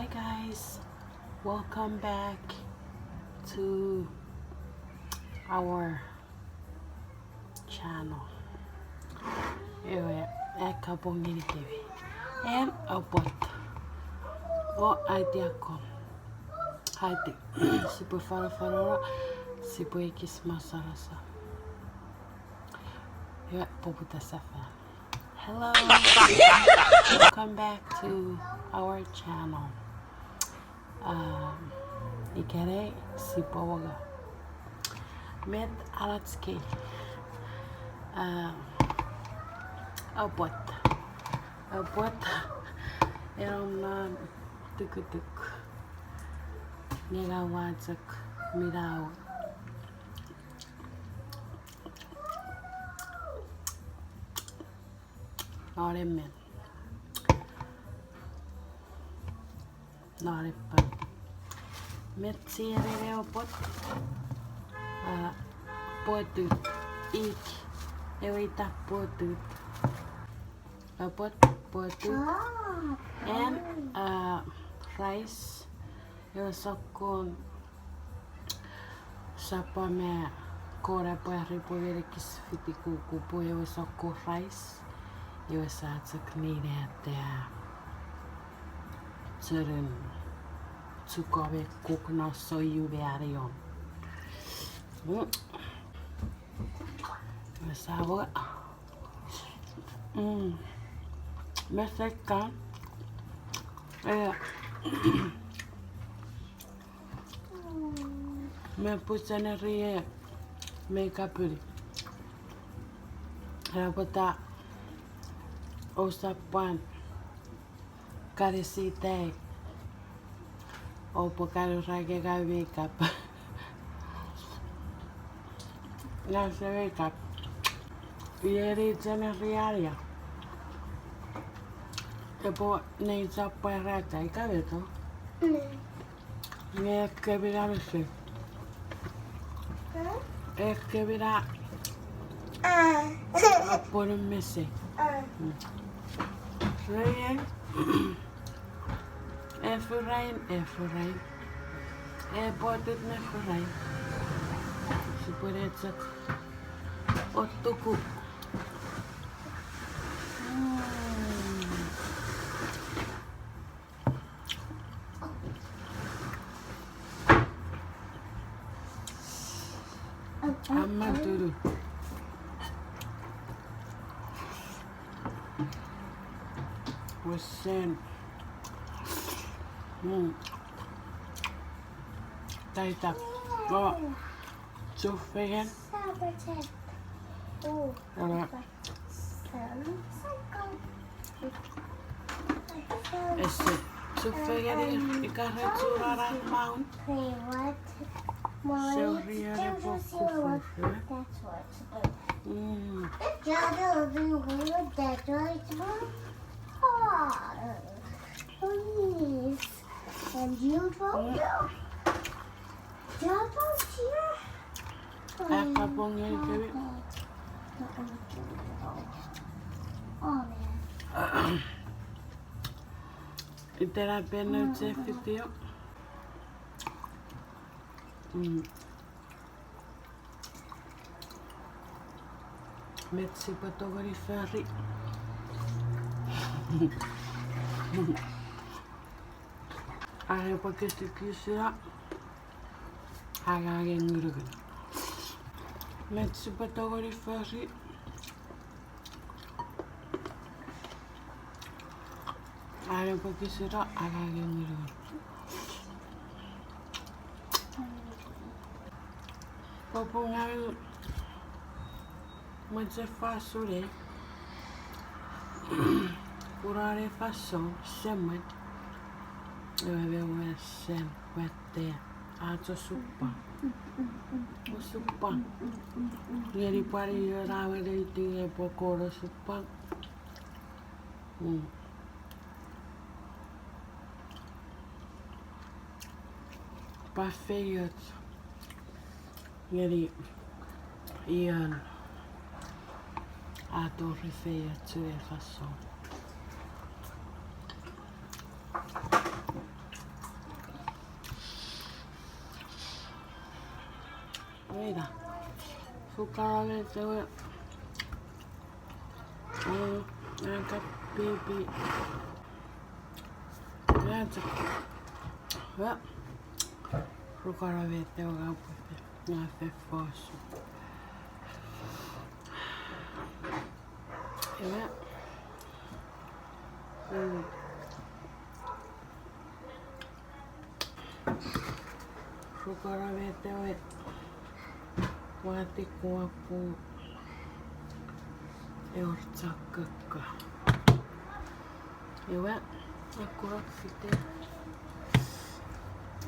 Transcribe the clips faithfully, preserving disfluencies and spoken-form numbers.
Hey guys, welcome back to our channel. Ewe, e kapong ngenikemi. En opot. O aiti akkom. Aiti. Sipwe fanafanano, sipwe ekis mosonoson. Ewe, poputa sefan. Hello. Welcome back to our channel. Um, ikenai sipwe wonga met alach kei. Um, opot. Opot. Enom non tukutuk. Nge nga ua chok minau. Non emon. Non epwe. Met sia ereni ewe opot? A, pwotut. Ik. Ewe ita pwotut. Opot, pwotut. En, a, rice. Ewe sokkun sapa me kona pwe ripwe ngenikich fiti kuku pwe ewe sokkun rice. Ewe sa chok nineta. Cheren. Chuko me kuk no soyu me arion. Mm. Ewe sa wonga. Mm. Mesekan. Eh. Me pusen eri e me kapuli. Era pwata ousap pwan kalisitai. Oupwe kan ura ke ka makeup. Ngang use makeup. Iei chen eri aria. Epwe nei chapwa rata ika meto. Nge kemi na mese. Ekkewe na aponu mese. Reien. Efrain, Efrain. E pwotut me Efrain. Sipwene chok otuku. Mm. Amma turu. Wesen. Mm. Taita. Go. Chufengen. Ara. Ese. Chufengen ika re churara maun. Sorry, ere pokufu. Mm. And you don't know. Don't you? Akapong ngenikemi. Oh, man. Itena peno che video. Mm. Met sipwe tongeni fori. Are pwe kisikisina angangen ngunungun. Met sipwe tongeni fori. Are pwe kisina angangen ngunungun. Popun ngang ua mochen fansoun ei. Pun ane fansoun, semwen. Ewe me wesen wet te. Ach osupwang. Osupwang. Ngeni pwan ion a weneiti nge pwe kon osupwang. Mm. Pwan feioch ngeni ion a tori feioch ne fansoun. Ina. Fukara met ewe. Mm, aka pipi. Ina. Wa. Fukara met ewe, nga pwe. Nga fefos. Ewe. Mm. Fukara met ewe. Wati kuapu. Eor chok kokko. Ewe, akura fite.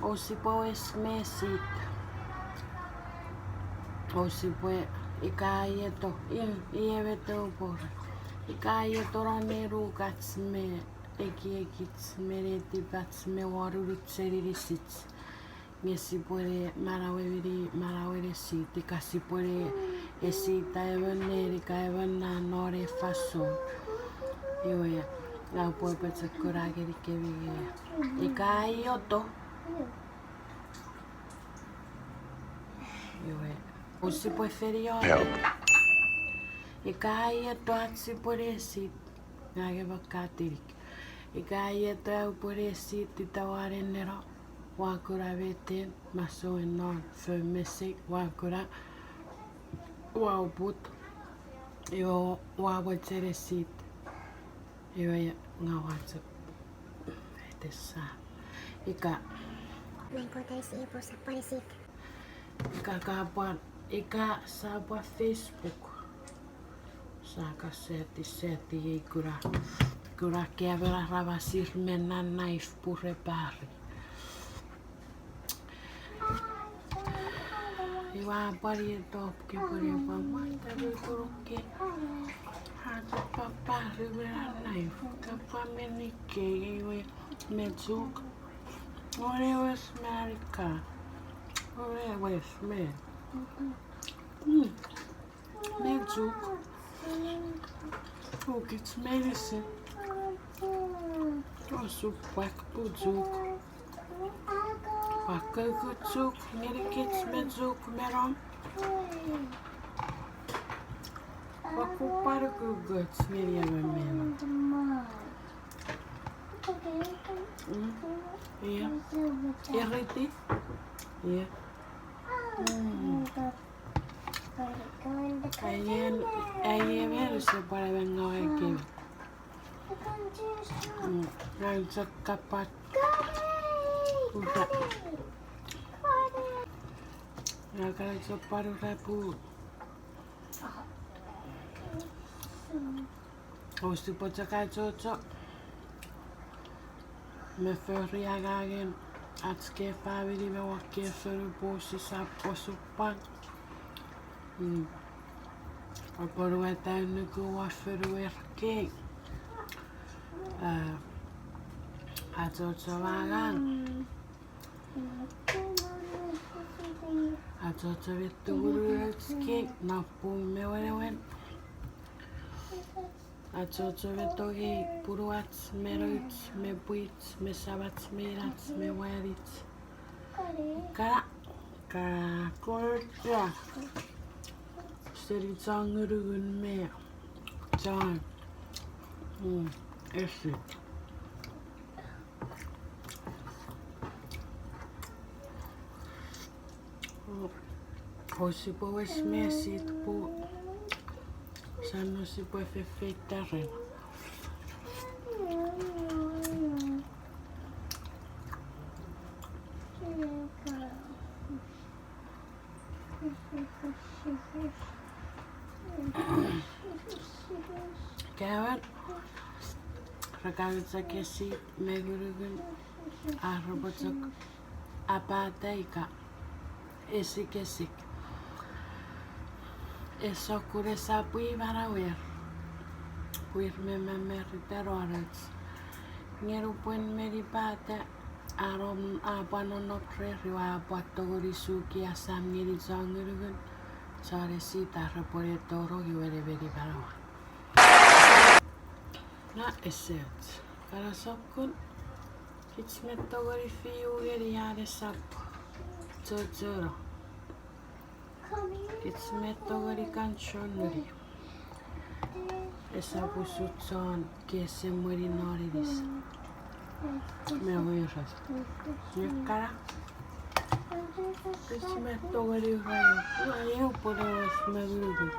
Ousipwe wes mesit. Ousipwe ika ieto, i-, ie meto pora. Ika ieto non nenukach me ekiekich me netipach me wonunun seninisich. Nge sipwene manaueni manauen esit, ika sipwene esita emon neni ika emon na non ei fansoun. Iwe, nga upwe pochokun ngenikemi nge. Ika ioto. Iwe, ousipwe fenio. Help. Ika ieto ach sipwene esit. Nge nge pwan katinik. Ika ieto upwene esit ita ua nenneno, ua kuna meten, masouen non, fon mesei, ua kuna, ua uput, iwe ua mochen esit, iwe nga ua chok, etesa. Ika. Nine quarters, epwe sapwan esit. Ika ka pwan, ika sa pwan Facebook. Sa ka seti, seti ei kuna, kuna camera ra masir me na knife pure pari. Iwe a pwan ie top ke pure pwan mata me kuruke. A chok pwan pari me na knife. Ka pwan me nikkei iwe me chuk. Ore wes me arika. Ore wes me. Mm. Me chuk. Ukich meinisin. Osu pwak pu chuk. Pwak kuku chuk, ngenikich me chuk menom. Pwak kupar kukuch ngeni emon menom. Mm. Ia. Iriti. Ia. Mm. Aien, aien use pwan emon ngaw ekiw. Mm, ngang chok kapat. Uta. Ngang kan chok pwan ura pu. Ousipwe chok achocho. Me fori angangen ach ke famini me won ke fonu pwe sisap osupwang. Mm. Apwonueta nuku won fonuer kei. Ah, achocho angang. Achocho me tumunuoch kei, non pung me wenewen. Achocho me tongei punuach me nouch me pwich me samach me inach me wanich. Ka, ka, kocha. Seni chon ngunungun me chon, mm, esi. Ousipwe wes mesit pwe sa no sipwe fefeita ren. Kewe, ra kan chok esit me ngunungun, ar repwe chok apata ika esikesik. Esokun esap pwi manauer, pwir me mamarita ronach. Nge nupwen meni pata, anom a pwan nonnom rer iwe a pwan tongeni suki asam ngeni chon ngunungun, chon esit ar repwe ne tonong iwe ne meni manauer. Na eseoch. Kana sokkun, kich mi tongeni fiu ngeni an esap chochono. Kich mi tongeni kan chon neni. Esap usun chon kesemweni non inis. Me weires. Nge kana. Kich mi tongeni kan. Ua eu pone wes me ngunungun.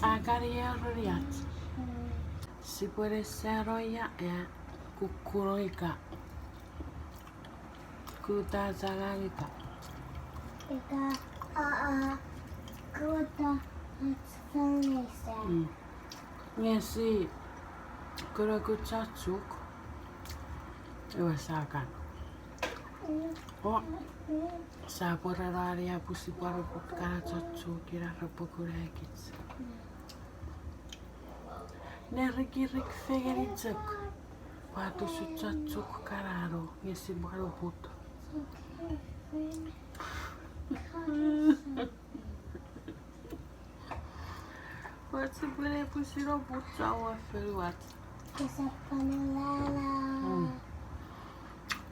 Akari eroriat. Sipwene saroia a kukkuno ika. Kuta changang ika. Ika, a, a, kuta changang ika. Mm. Nge si kuna kuchachuk. Ewe sakan. Mm. O, mm. Sa pwarano ani apusi pwaro put kana chachuk ina repwe kuna ekis. Mm. Ne rikirik fengeni chok. Pwata usun chachuk kanano nge si pwaro put. Pwata sipwene pwisin oput sa wa feluat. Esap pwan lala. Mm.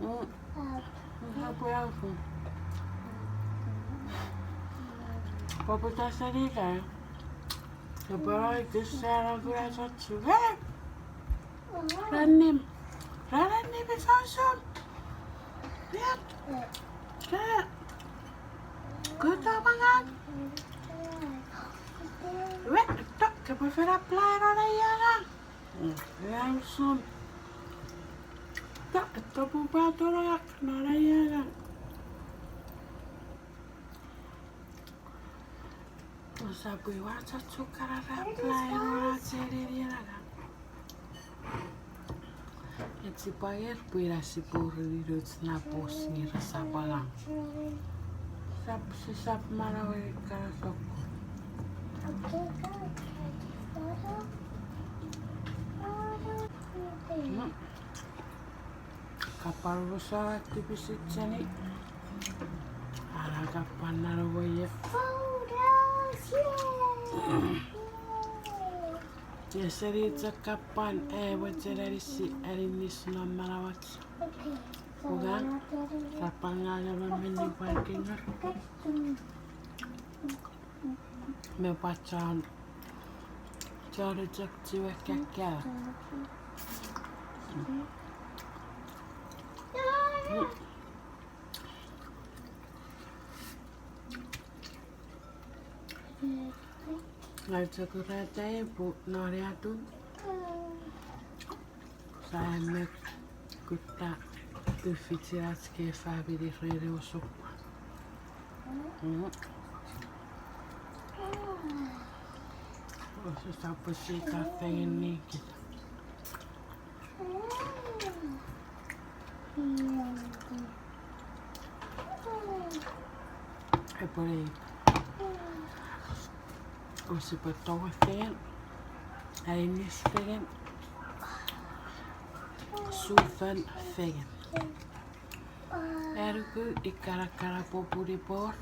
Mm. Esap pwan. Poputa seni ka. Esap pwan kisa na kuna chachuk. Hey! Ranim. Ranim ifa usun. Piat. Ke. Kuta mangan. We, to, ke pwe fena plai non ai angang. Ia usun. To, to pwe pwa tonongak non ai angang. Osa pwe ua chachuk kana ra plai non a cheneni angang. Etsipwanger pwe ina sipwe rininoch na pos ngira sapwanga. Sap, sisap manaueni kana sokkun. Mm. Kapwan omusano tipisin seni. Ara kapwan nano woier. Photos, yay! Yay! Eseni chok kapwan, eh, mochen anisi, aninis non manauach. Okay. Uga, kapwan ngang emon minne pwan kingor. Me pwan chon, chon chok chiwen kakkea. Ngang chok urata pwe non atun. Sa emon kutta tufichin ach kei famini ren osupwang. Mm. Osa sapwe sita fengeni kich. Epwe nei. Osa pwe tonge fengen. Aninis fengen. Sufon fengen. Anuku ikkana kana popun epwe wor.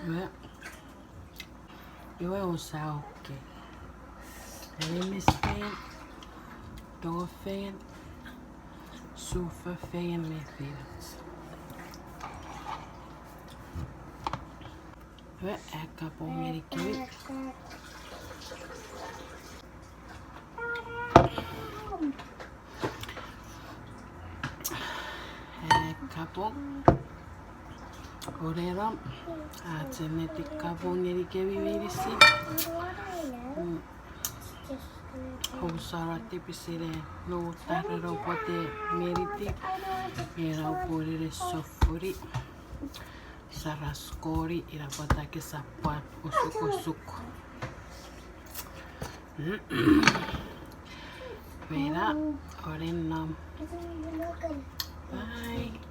Iwe. Iwe osa okay. Aninis fengen. Tonge fengen. Sufon fengen me fengen. Iwe, a kapong ngenikemi. A kapong. Orenom, a cheneti kapong ngenikemi meinisin. Mm. Omusano tipisin ne no tare no pwate ngeniti. Ena upwene ne sofoni. Saras kori ina pwata ke sapwan osukosuk. Meina, orenom. Bye.